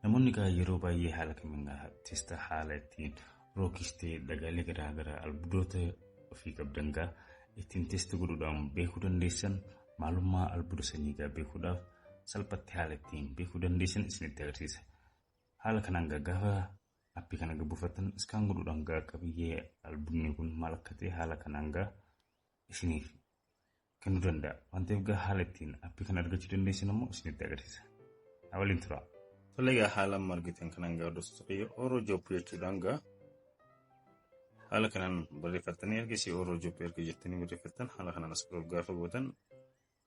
Namoonni egaa yeroo baay'ee haala kamiin test haala ittiin rockis ta'e dhagaalee garaa garaa albuudota ofii qabdan gaa ittiin test godhuudhaan beekuu dandeessan, maalummaa albuuda sanii gaa beekuudhaaf salphatti haala ittiin beekuu dandeessan isinitti agarsiisa. Haala kanaan gaa gaafa appii kana buufattan scan godhuudhaan gaa qabiyyee albuudni kun maal akka ta'e haala kanaan gaa isiniif kennuu danda'a. Waan ta'eef gaa haala ittiin appii kana argachuu dandeessan immoo isinitti agarsiisa. Waliin tura. Tole, egaa haala amma argitan kanaan gaa hordoftoota kiyya, Oro Job jechuudhaan gaa haala kanaan barreeffattanii, ergasii Oro Job erga jettanii barreeffattan, haala kanaan as gaafa gootan,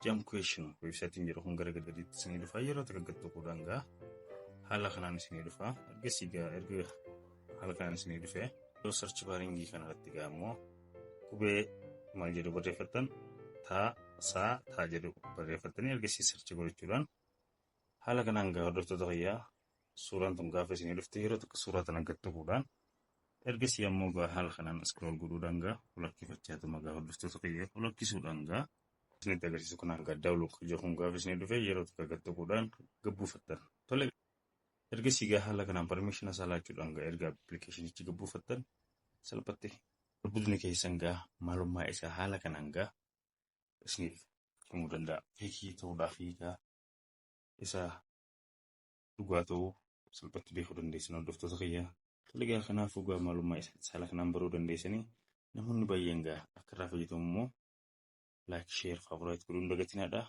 Jam Question websiteiin jedhu kun gara gadiitti isinii dhufa. Yeroo takka gad tuquudhaan gaa haala kanaan isinii dhufa. Ergasii gaa erga haala kanaan isinii dhufe, yeroo search baringii kanarratti gaa immoo qubee maal jedhu barreeffattan, taa saa taa jedhu barreeffattanii, ergasii search godhachuudhaan haala kanaan gaa hordoftoota kiyyaa suuraan tun gaafa isinii dhufte, yeroo tokko suuraa tana gad tuquudhaan, ergasii ammoo gaa haala kanaan scroll godhuudhaan gaa olakkiffachaatuma gaa hordoftoota kiyya olakkisuudhaan gaa isinitti agarsiisu kanaan gaa download kun gaafa isinii dhufe, yeroo tokko gad tuquudhaan gabbuufattan. Tole, ergasii gaa haala kanaan permission isaa laachuudhaan gaa erga applicationichi gabbuufattan, salphatti albuudni keessan gaa maalummaa isaa haala kanaan gaa isiniif himuu danda'a. Fake ta'uudhaa fi gaa isa dhugaa ta'uu salphatti beekuu dandeessan, hordoftoota kiyyaa. Tole, gaa kanaafuu gaa maalummaa isaa haala kanaan baruu dandeessanii, namoonni baay'een gaa akka irraa fayyadamu immoo like, share, favorite godhuun dagatinaadha.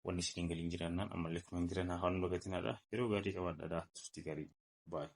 Wanni isiniin galiin jiraannaan ammallee commentiirra naa kaa'uun dagatinaadha. Yeroo gaarii qabaadhaa, turtii gaarii. Baay'ee.